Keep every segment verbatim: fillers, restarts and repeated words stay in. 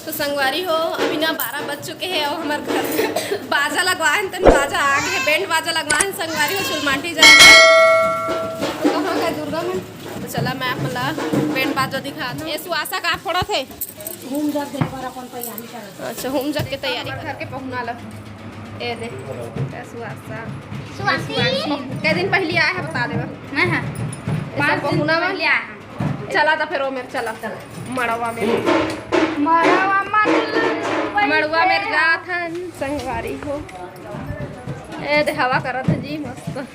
तो संगवारी हो, अभी ना बारह बज चुके हैं और हमारे घर बाजा लगवाए हैं, तन बाजा आ गए, बैंड बाजा लगवाए हैं संगवारी हो, चुलमाटी जाए हैं। तो कहाँ गए दुर्गा मन? तो चला मैं आप ला बैंड बाजा दिखा दूँ। ये सुहासा का फोड़ा थे? हूम जग देहे बर अपन तैयारी करत। अच्छा, हूम जग के तैयारी करके पहुना ला। ए दे, ए सुहासा। सुहासी। सुहासी। कै दिन पहली आए हैं, बता देवा। मैं हाँ। ऐसा पाँच दिन पहुना में पहले आए हैं। चला था फिर ओ मेरे चला। मड़वा में। मड़वा में। मड़वा में जात हन संगवारी हो। ए दे हवा करत है जी मस्त।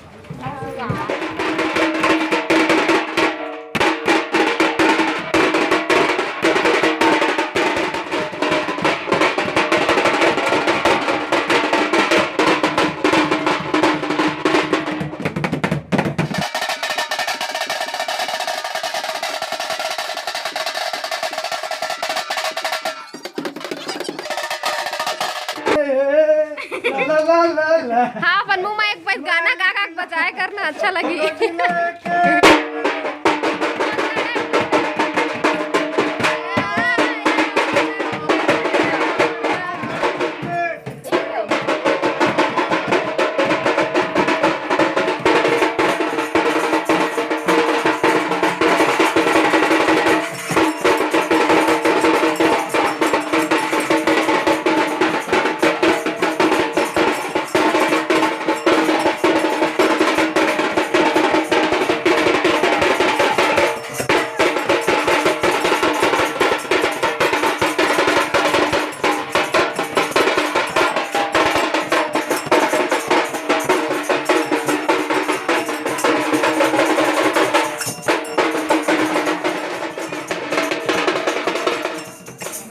हाँ, अपन मुंह में एक बार गाना गा गा के बजाए करना अच्छा लगी।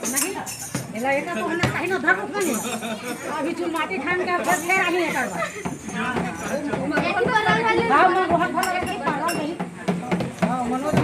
नहीं, एला एकर तो होना चाहिए ना, धक उठा नहीं। अभी चुलमाटी ठान के फेर, फेर आही एकर बाद। हाँ, मैं बहुत भला लगे, पागल नहीं। हाँ, मनोज।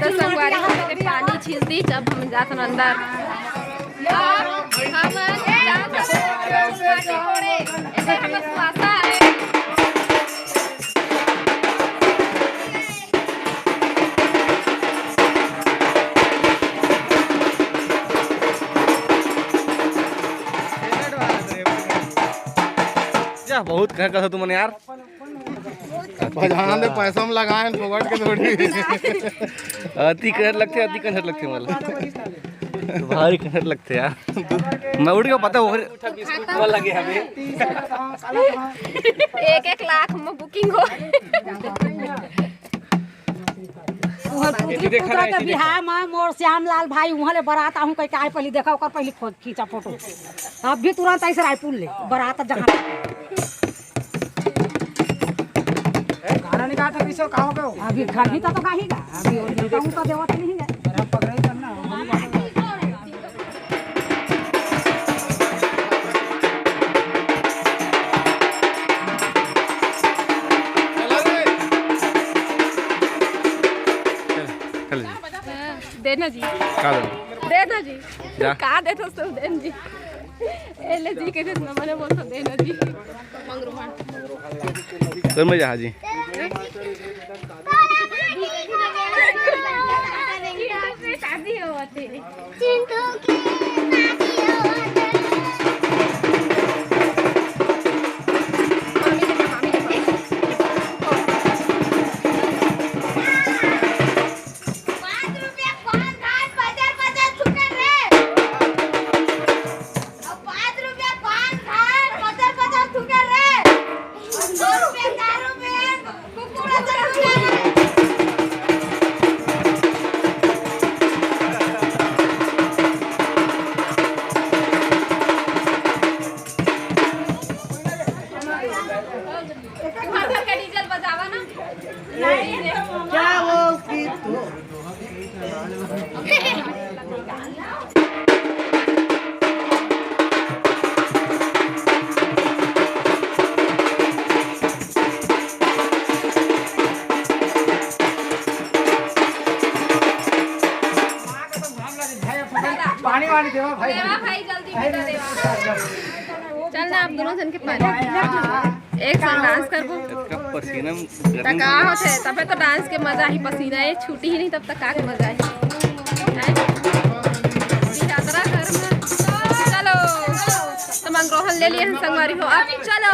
तो संगवारी हो, एदे पानी छिलती, जब हम जात हन अंदर। अब हम जात हन पानी कोड़े। एदे हमर सुहासा है। जा, बहुत कह कह तुमन यार। भजाना दे पैसा में लगाए हैं, फोकट के थोड़ी। अति कहर लगथे, अति कहर लगथे मला। भारी कहर लगथे यार। मैं उठ के पता ओकरे बिस्कुट में लगे हवे। एक एक लाख में बुकिंग हो। उहर पुत्री पुत्रा के बिहाव म मोर श्याम लाल भाई उहाँ ले बरात आहूँ कहि के आए, पहिली देखा ओकर पहिली खो-, खींचा फोटो। अब भी तुरंत ऐसे रायपुर ले बरात जहाँ गाना निकाल था, कैसे कहाँ पे हो? अभी घर ही तो, तो गाही गा, अभी वो नेता हूँ तो देवत नहीं है। पकड़ाई करना। चल जी। देना जी। का देना? देना जी। जा। का देथस तो देन जी। ए ले जी, के देना, मने बोल तो देना जी। मंगरू मान। तो मैं जा जी। शादी होवत हे। चिंटू के शादी होवत हे। पाँच रुपया पान खाए, पचास पचास छुटे रे। अब पाँच रुपया पान खाए, पचास पचास छुटे रे। दो रुपया, चार रुपया। चल ना, आप दोनों जन के पानी। एक संग डांस करबो। इसका पसीना में त का होथे? तबे तो डांस के मजा ही, पसीना ये छूटी ही नहीं, तब तक का के मजा है? हैं? यात्रा घर में। चलो, तो मंगरोहन ले लिए हैं संगवारी हो, अब चलो।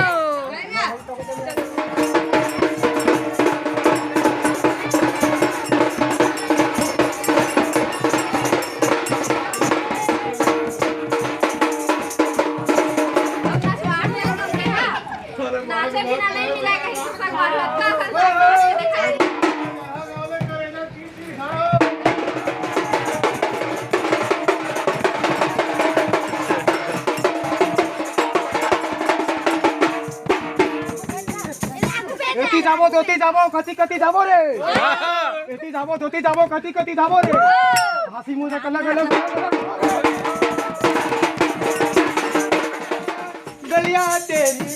एती जाबो, ओती जाबो, कति कति जाबो रे। एती जाबो, ओती जाबो, कति कति जाबो रे। हाँसी मुँह से कल्ला कल्ला। गलिया तेरी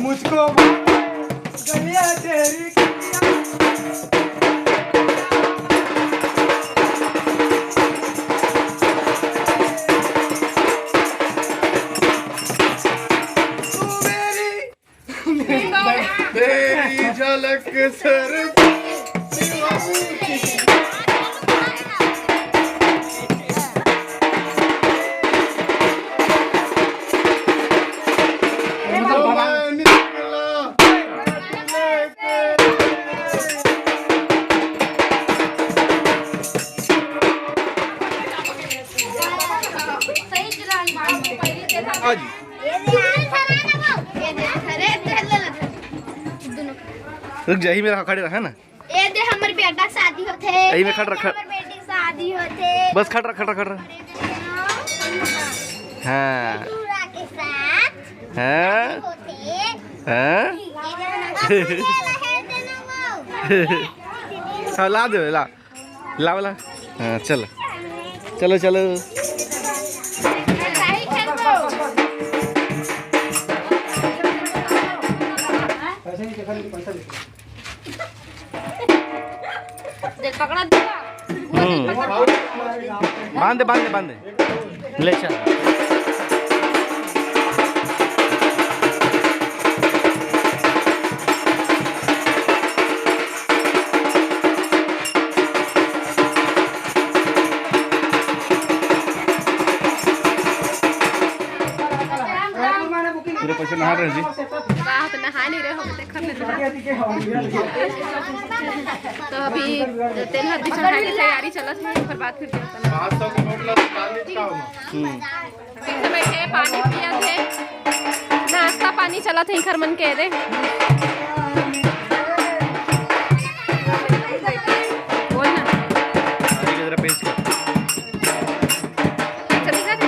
मुझको गलिया तेरी। तू मेरी तेरी झलक सर रुक जा, यही मेरा खड़े रहा ना। ए दे, हमर बेटा शादी होथे। यही में खड़ रख, हमर बेटी शादी होथे। बस खड़ रख, खड़ रख, खड़ रख। हाँ। दूल्हा के साथ हाँ। होथे। हाँ। ये दे, हमर बेटा शादी होथे। हाँ, ला दे, ला। लावला। हाँ, चलो। चलो, चलो। पकड़ा दिया। हम्म। बांध दे, बांध दे, बांध दे। ले चल। पूरे पैसे नहा रहे जी। वाह, तो नहा नहीं रहे हो, देखा नहीं रहे। तो अभी तेल हल्दी चढ़ाए के तैयारी चलत है, ओकर बाद फिर देखते हैं। पाँच सौ के नोट ला, चालीस का होगा। हम्म। पीछे बैठे पानी पियत हे, नाश्ता पानी चलत हे इखर मन के रे। बोल ना। आगे की तरफ पेश कर। चल इधर।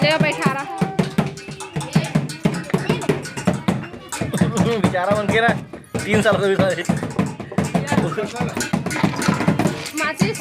ले बैठा रहा। बेचारा मन के ना। तीन साल का भी था। माचिस।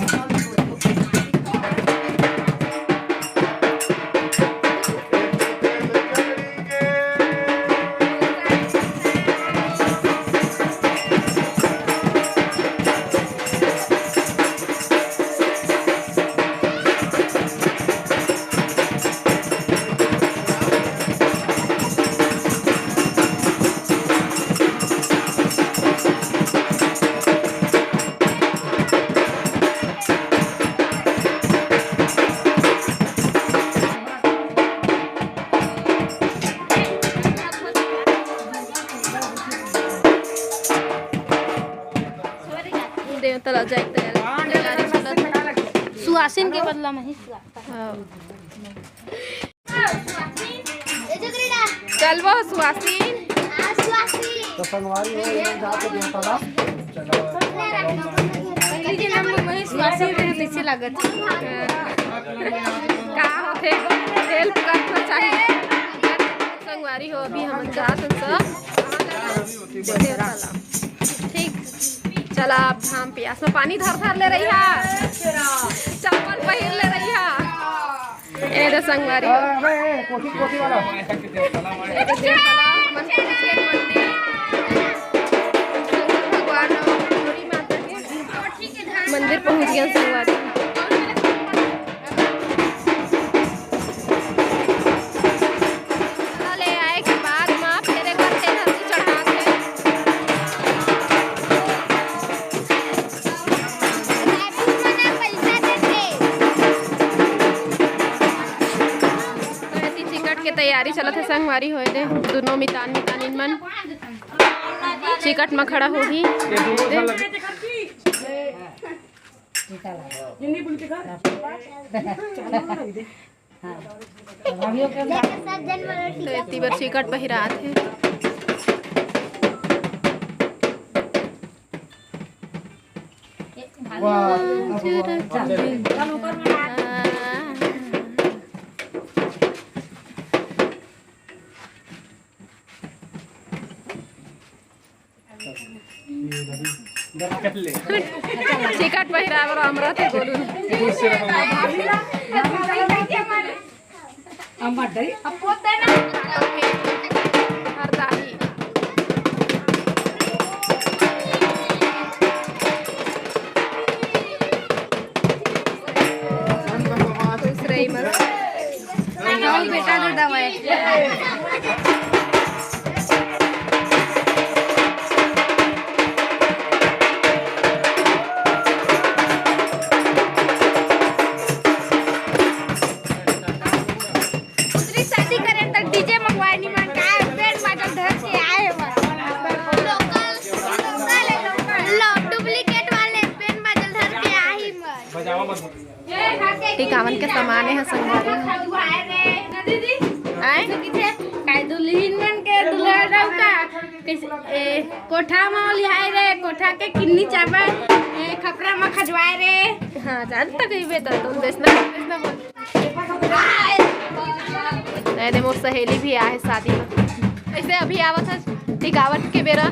देवता ला जाए तैयारी, तैयारी चलत हे। सुहासिन के बदला में ही सुहासिन। हाँ। चल वो सुहासिन। तो संगवारी हो, ये जाके देवता ला। पहली के नंबर में सुहासिन रहे, तैसे लागत। का होथे? हेल्प करना चाहिए। संगवारी हो, अभी हम जात हन सब देवता ला। ठीक, चला, अब हम पियास में पानी धर धर ले रही हा, चप्पल पहिर ले रही हा। ए दे संगवारी हो। अरे, अरे, ए, कोठी, कोठी वाला। ए दे देवता ला, हमन पहुंच गए मंदिर। शंकर भगवान और गौरी माता के मंदिर पहुंच गए संगवारी। तैयारी चलत हे संगवारी होए दे, दुनों मितान मितानिन मन चिकट म खड़ा होही। तो एती बर चिकट पहिरात हे। चिकट पहिराए बर अमरत हे गोलू। हरदाही। खुश रही मस्त। बेटा दे दवाई। दूसरी शादी करे त डीजे मंगवाए, निमन काय, बैंड बाजा धर के आए हवा। लोकल, लोकल, लो, डुप्लीकेट वाले बैंड बाजा धर के आही मन। टिकावन के सामान हे संगवारी। आय? काय दुल्हिन मन के दुल्हा डौका? कैसे, ए, कोठा म ओलिहाय रे, कोठा के किन्नी चाबा, ए, खपरा म खजवाय रे। हाँ, जान तक ही बेटा, तुम बेचना, बेचना बोल। नहीं, नहीं, मोर सहेली भी आहे शादी में। ऐसे अभी आवत है, टिकावट के बेरा।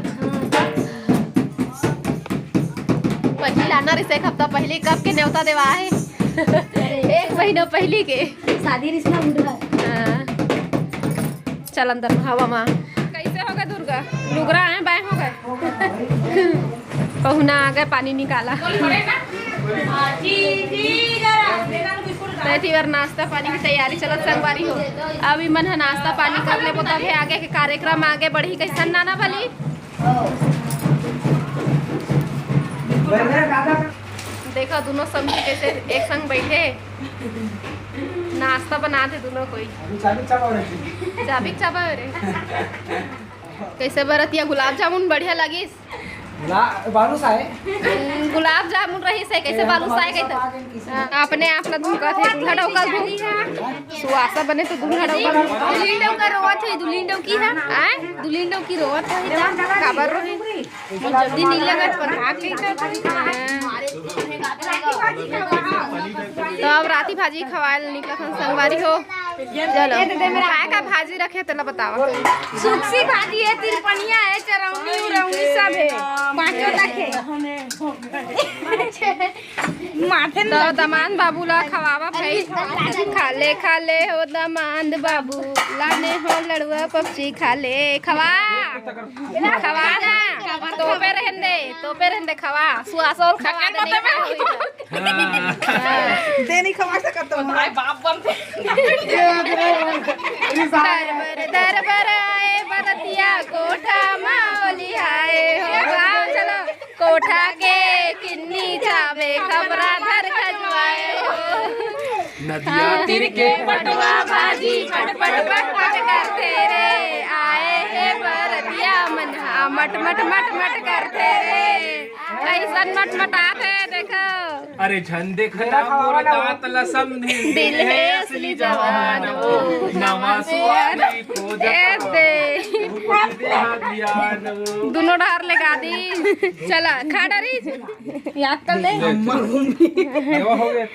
पहली लाना रहिस, एक हफ्ता पहली, कब के न्योता देवा है? एक महीना पहली के। शादी रिश्ता उठा। हाँ। चल अंदर हवा मा। कैसे हो गए दुर्गा? लुगरा आए बाय हो गए। पहुना आ गए, पानी निकाला। तो एती बर नाश्ता पानी की तैयारी चलत संगवारी हो। अब इमन ह नाश्ता पानी कर लेबो तभे आगे के कार्यक्रम आगे बढ़ी। कैसन नाना भली? देखो दुनों समधी कैसे एक संग बैठे नाश्ता बनात हे दुनों कोई। अभी चाबी चाबा हो रही। चाबी चाबा हो रही। कैसे बरतिया गुलाब जामुन बढ़िया लगिस? गुला-, बालूशाही। हम्म, गुलाब जामुन रहिस हे, कैसे ए, बालूशाही बालूशाही कहिथे? आ गए किसी हाँ, अपने आप ला दुल्हा डौका दुल्हा डौका दू। सुवासा बने तो दुल्हा डौका दू। दुल्हिन डौका रोवत हे, दुल्हिन डौकी हे। आय? दुल्हिन डौकी रोवत हे, काबर रोही? जल्दी नहीं लगत पर भाग गई तो। तो अब राती भाजी खवाए ल निकलत हन संगवारी हो। चलो, काय का भाजी रखे तेला बतावा। सुक्सी भाजी हे, तिरपनिया हे, चरौनी उरौनी सब हे, पांचों तक हे। माथे तो दमांद बाबू ला खवावा भाई। खा ले, खा ले हो दमांद बाबू, लाने हो लड़ुआ पक्षी, खा ले, खवा, खवा ना, तोपे रहन दे, तोपे रहन दे, खवा, सुआसोल खवा दे, नहीं खवा। हाँ। दे नहीं खवा सकत तो। भाई बाप बनते। दरबर, दरबर आए बरतिया, कोठा मा ओलिहाय हो। गाँव चलो। कोठा के किन्नी चाबे, खपरा धर खजवाए हो। नदिया तीर के पटवा भाजी, पट पट पट पट करथे रे। आए हे बरतिया मन हा, मट मट मट मट करथे रे। कैसन मटमटात हे, देखो। अरे झन देखना मोर दांत ला समधिन, दिल हे असली जवान वो, नवा सुवारी खोजत ए दे। रूप देहा धियान वो। दुनों डहर ले गा दी। चला, खा डरी। याद कर ले।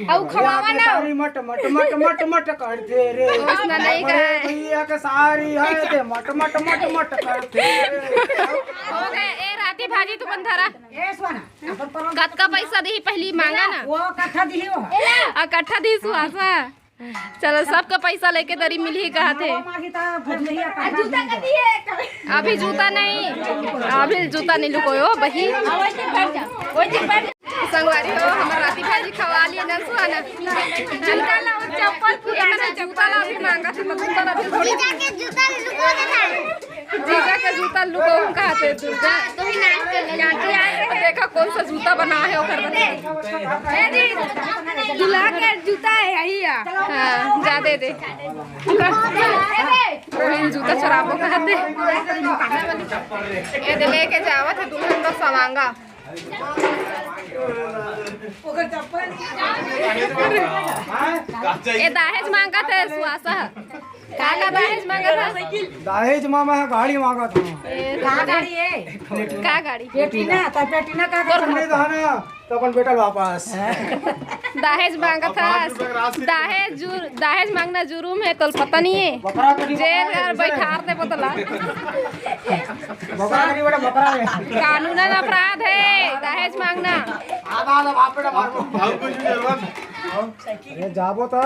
अउ खवावा ना। सारी मट मट मट मट मट करथे रे। उसना नहीं अरे करे। भैया के सारी है दे मट मट मट मट करथे रे। हो गए, ए राती भाजी तुमन धरा। ए सोना, अपन पर कतका पैसा दिही पहली मांगा ना। वो कट्ठा दिही वो। आ कट्ठा दिही सुहासा। चलो, सबका पैसा लेके दरी मिलही कहा थे। वो मांगी ता भजनैया कट्ठा दिही। अभी जूता नहीं, अभी जूता नहीं लुकोयो बही। संगवारी हो, हमर राती भाजी खवा लिए ना सुहाना। जूता ला, वो चप्पल पूरा ना, जूता ला अभी मांगा थे, जूता ला अभी थोड़ी। जाके जूता लुको देता है। जीजा के जूता लुकोहूं कहाथे, दूजा। देखा कौन सा जूता बना हे ओकर बर। ए जी, दूल्हा के जूता हे यही हे। हां, जा दे दे। ओही जूता चोराबो कहाथे। ए दे लेके जावत हे दुल्हन बर सवांगा। ए दहेज मांगत हे सुवासा। का का दहेज मांगत हे? दहेज मा मैं गाड़ी मांगत हूं। ए, का गाड़ी हे? का गाड़ी? पेटी ना, त पेटी ना का तोर नहीं तो है ना, तो अपन बेटा वापस। दहेज मांगत हस। दहेज जुर-, दहेज मांगना जुर्म हे, तोल पता नहीं हे। बकरा करी जेल बकरा घर करी बैठार दे बोतला। बकरा करी बड़ा बकरा हे। कानूनन अपराध हे दहेज मांगना। आधा आधा बाप बेटा मारो। अरे जाबो तो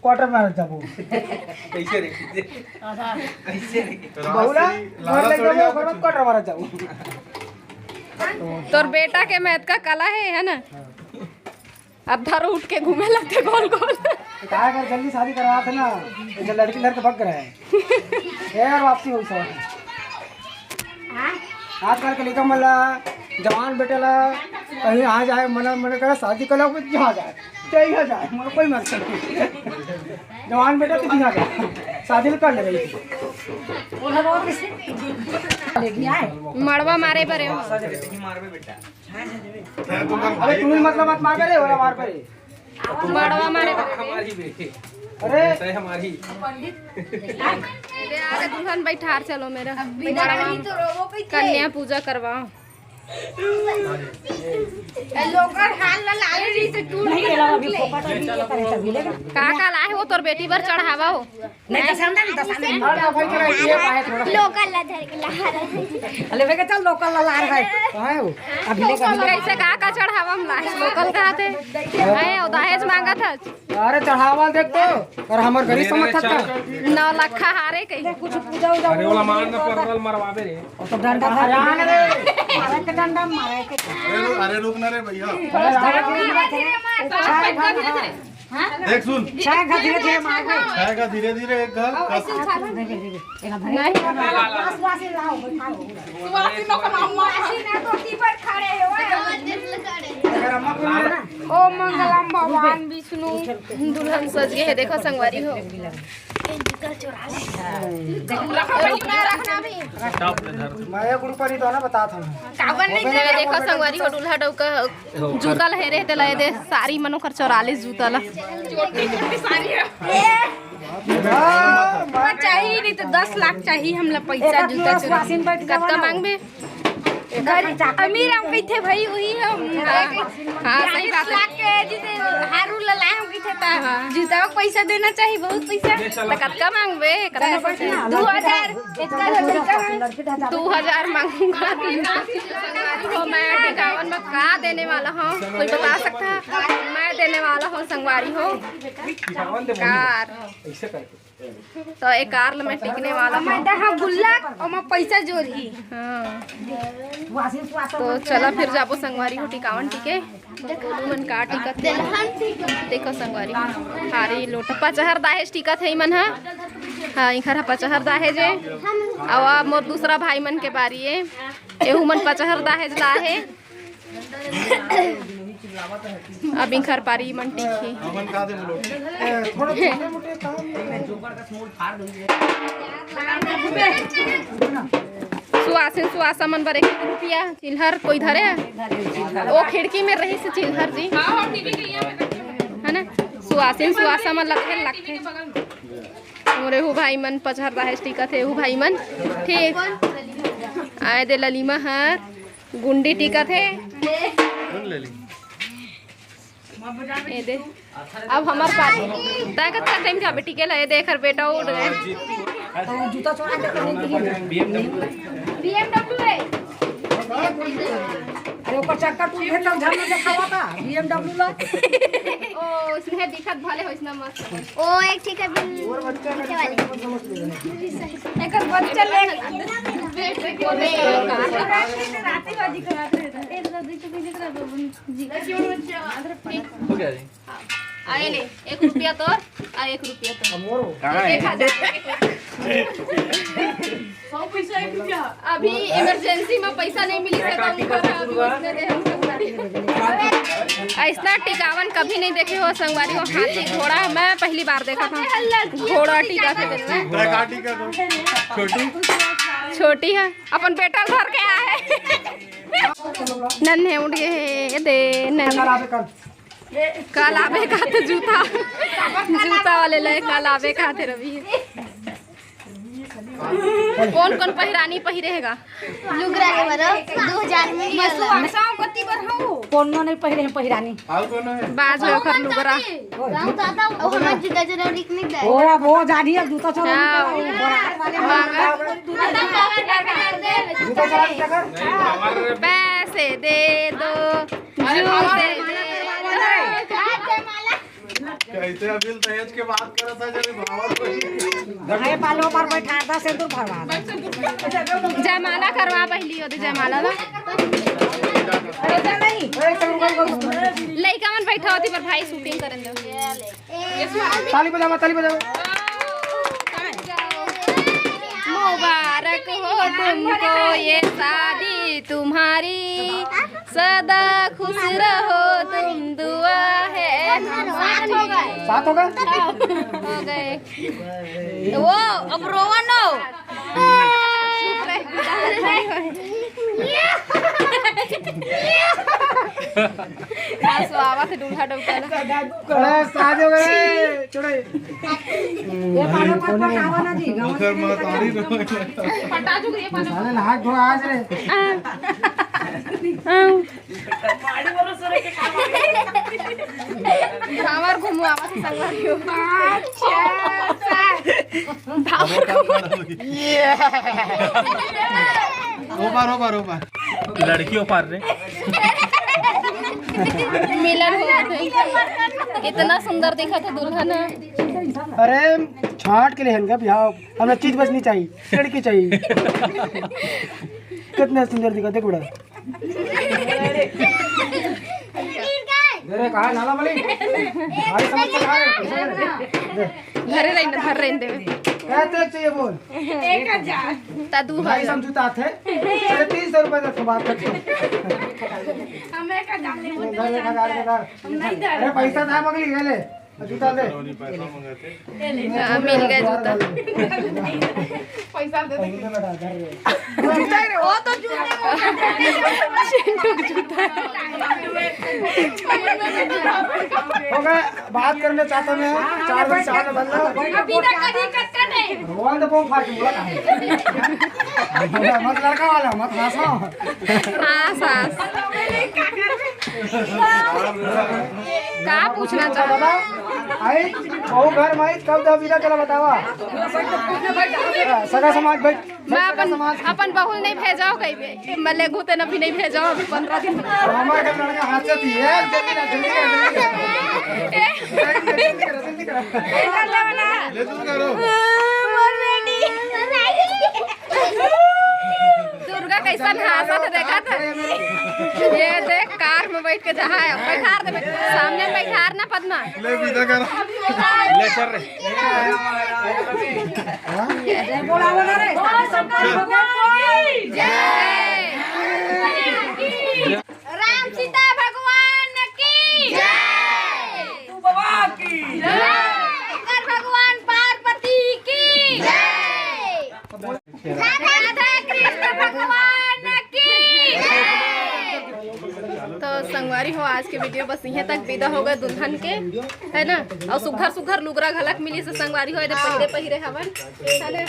क्वार्टर मारत जाबो। कैसे रे? कैसे रे? बहुला, घर ले जाबो, ओकर बाद क्वार्टर मारत जाबो। तोर बेटा के में अतका कला हे, हे ना? अब धर उठ के घूमे लगथे गोल गोल। काय कर जल्दी शादी करवात हे ना, तो लड़की लड़के भग रहे हैं। ए यार वापसी हो सर। आजकल के लइका मन ला, जवान बेटा ला कहीं आ जाए, मन मन करे शादी कर लो, कुछ जहाँ जाए, कहीं आ जाए, मतलब कोई मतलब नहीं। जवान बेटा तो जहाँ जाए, शादी कर ले रही। मड़वा मारे बरे हो। अरे तू मतलब मत मार बरे, ओला मार बरे। मड़वा मारे बरे। हमारी बे। अरे। सही हमारी। मेरे आगे दुल्हन बैठार चलो मेरा। मड़वा। कन्या पूजा करवाओ। लोकर हाल ला लाले रही से टूट नहीं, के एला अभी निकले। फोकट अभी ये करे तभी लेगा। का का लाए हो तोर बेटी बर चढ़ावा हो? नहीं, दस अंडा नहीं, दस अंडा नहीं। लोकर ला धर के ला रहे। अरे बेटा चल लोकर ला ला रहा है। कहाँ है वो? अभी लेगा, अभी लेगा। कैसे का का चढ़ावा हम लाए? लोकर कहाथे? आए, दहेज मांगत हस। अरे चढ़ावा देख तो, और हमर गरीब समझ सकता। नौ लाख हारे कहीं। कुछ पूजा उजा अरे ओला मार ना, परल मरवाबे रे। और तो डंडा धर के मारे के डंडा मारे के। अरे रुक, अरे रुक ना रे भैया। धीरे, धीरे, धीरे, धीरे। देख सुन। छह का धीरे धीरे मार के। छह का धीरे धीरे एक घर। नहीं। सुवासिन लोग का मामा। सुवासिन लोग का मामा। सुवासिन लोग की पर खड़े हो। अगर अम्मा को मारे ना। ओम मंगलम भगवान विष्णु। दुल्हन सज गए हे, देखो संगवारी हो। रखना, रखना भी। मैं एक रुपया नहीं दो ना, बता था। कावन नहीं दे। देखो संगवारी हो, दूल्हा डौका जूता लहे रहे, तेला ये दे, सारी मन ओकर चौरालीस जूता ला। हाँ, चाहिए नहीं तो दस लाख चाहिए हमला पैसा, जूता चोरा। कतका मांगबे? अमीर हम कहिथे भाई, वही हम। हाँ, हाँ, सही बात है। लाख के जूते हारू ला लाए हम कहिथे ता। हाँ। जूता का पैसा देना चाहिए, बहुत पैसा। तो कतका मांगबे? कतका पैसा? दो हजार। दो हजार मांगूंगा। तो मैं टिकावन में का देने वाला हूँ, कोई बता सकता है? मैं देने वाला हूँ संगवारी हो कार। तो एक कार में टिकने वाला हूँ। मैं तो हाँ गुल्लक और मैं पैसा जोर ही। हाँ। तो चला फिर जाबो संगवारी हो टिकावन टिके। ओमन का टिकत हे। देखो संगवारी, थारी लोटा पचहर दहेज टिकत हे इमन ह। हाँ, इखर ह पचहर दहेज हे। अब, अब मोर दूसरा भाई मन के बारी हे। एहू मन पचहर दहेज ला हे। अब इखर पारी मन टिकही। सुवासिन सुवासा मन बर एक रुपया चिल्हर कोई धरे हे? ओ खिड़की में रहिस चिल्हर जी, है ना? सुवासिन सुवासा मन लगथे, लगथे। मोरे हु भाई मन पचहर दहेज टिकत हे, हु भाई मन ठीक। आए दे ललिमा हर गुंडी टिकत हे। ए दे। अब हमर पारी। तय कतका टाइम जाबे टिके ला? ए दे, एकर बेटा उठ गए। जूता चोरा के पहन के ही। बीएमडब्ल्यू है। अरे ओकर चक्का टूट गया, तब झरना देखावा था, बीएमडब्ल्यू ला। ओ, उसने दिखत भले हो, इसना मस्त। ओ, एक ठीक है, बिल पीछे वाली। एकर बच्चा ले। जी। हो गया जी। आए ले, एक रुपया तोर, आ एक रुपया तोर। कहाँ है? एक हजार। अभी इमरजेंसी में पैसा नहीं मिली से तो उनका था, अभी उसने दे हम संगवारी। ऐसना टिकावन कभी नहीं देखे हो संगवारी हो, हाथी घोड़ा मैं पहली बार देखा था, घोड़ा टिका के दिन में। छोटी। छोटी है, अपन बेटा घर के आए। नन्हे उठ गए हे, दे नन्हे। कल आबे का तो जूता, जूता वाले ले कल आबे का थे रवि। कौन कौन पहिरानी पहिरे हेगा? लुगरा के बरो, दो हजार में मसु आसाम कति बर हौ? कोनो नहीं पहिरे हैं पहिरानी। बाज हो ओखर लुगरा। ओ हमार जूता चोरौरी के नहीं दे। ओ वो जानी है जूता चोरौरी हाँ। वाले मांगा। जूता चोरौरी क्या कर? पैसे दे दो। कैसे अभी दहेज के बात करत है, जब भावा कोई। अरे पालो पर बैठा था, सिंदूर भरवा दे। जयमाला करवा पहली होती जयमाला ना। लइका मन बैठा होती पर भाई शूटिंग करन दो। ताली बजावा, ताली बजावा। मुबारक हो तुमको ये शादी तुम्हारी, सदा खुश रहो तुम, दुआ है हमारी। सात हो गए? हो गए। वो अब रोवा नो। बस आवा थे दूल्हा डौका ला। अरे साजो रे, छोड़े। ये पालो पर पटावा ना जी, गाँव से पटा चुके ये पालो। साले नहा धो आज रे। भावर घुमवावा से संगवारी हो। अच्छा, अच्छा। भावर घुमवावा। ओपार, ओपार, ओपार। लड़की ओपार रे। मिलन हो गए। कितना सुंदर दिखा था दुल्हन। अरे छाट के लेहन का बिहाव, हमरा चीज बस नहीं चाहिए, लड़की चाहिए। कितना सुंदर दिखा, देख बड़ा। दे रे, कहाँ नाला मली? भाई समझ से खा रहे, पैसे दे। घरे रहिन, घर रहिन देवे। कहते चाहिए बोल। एक हजार। ता दू भाई हजार। समझौता थे। साढ़े तीन सौ रुपए दे तो बात करते। हम एक हजार ले, वो दे एक हजार के दर। हम नहीं दे। अरे पैसा था मगली, ये ले। जूता दे। हाँ, मिल गए जूता। पैसा दे दे। जूता दे रे। वो तो जूता। चिंटू जूता। हो गए, बात करने चाहता मैं, चार बजे, चार बजे बंद। अभी तक कभी कट कट है। रोल तो बहुत फाट हुआ। मत लड़का वाला, मत हंसो। हाँ, सास। का पूछना चाहता? आई, वो घर में आई, कब दो बिना चला बतावा। सगा समाज बैठ। मैं अपन, अपन बहू नहीं भेजाओ कहीं पे। मैं ले घूते न भी नहीं भेजाओ अभी पंद्रह दिन। हमारे घर लड़का हाथ से थी, ए, जल्दी ना, जल्दी ना, जल्दी ना। जल्दी करो, जल्दी करो। ले दूर करो। दुर्गा कैसन हंसत देखा था। ये देख कार में बैठ के जहाँ है, बैठार दे, सामने बैठार ना पद्मा। ले विदा करो। ले चल रे। जय। राम सीता भगवान की जय। शंकर भगवान पार्वती की जय। राधा कृष्ण भगवान की जय। तो संगवारी हो, आज के वीडियो बस इहें तक। विदा होगे दुल्हन के, है ना। अउ सुघर सुघर लुगरा घलक मिलिस संगवारी हो, एदे पहिरे पहिरे हवन, है ना।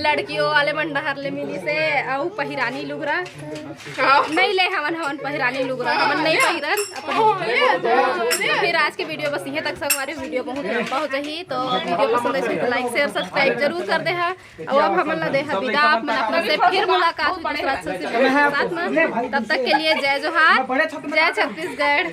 लड़कियों वाले मन डहर ले मिलिस हे, अउ पहिरानी लुगरा नहीं ले हवन, हवन पहिरानी लुगरा हवन नहीं पहिरन। अपन फिर आज के वीडियो बस इहें तक संगवारी। वीडियो बहुत लंबा हो जाही, तो वीडियो पसंद आइस तो like, share, subscribe जरूर कर देहा। अउ अब हमन ला देहा विदा, आप मन अपना से फिर मुलाकात होही दूसरा अच्छा से video के साथ में। तब तक के लिए जय जोहार, जय छत्तीसगढ़।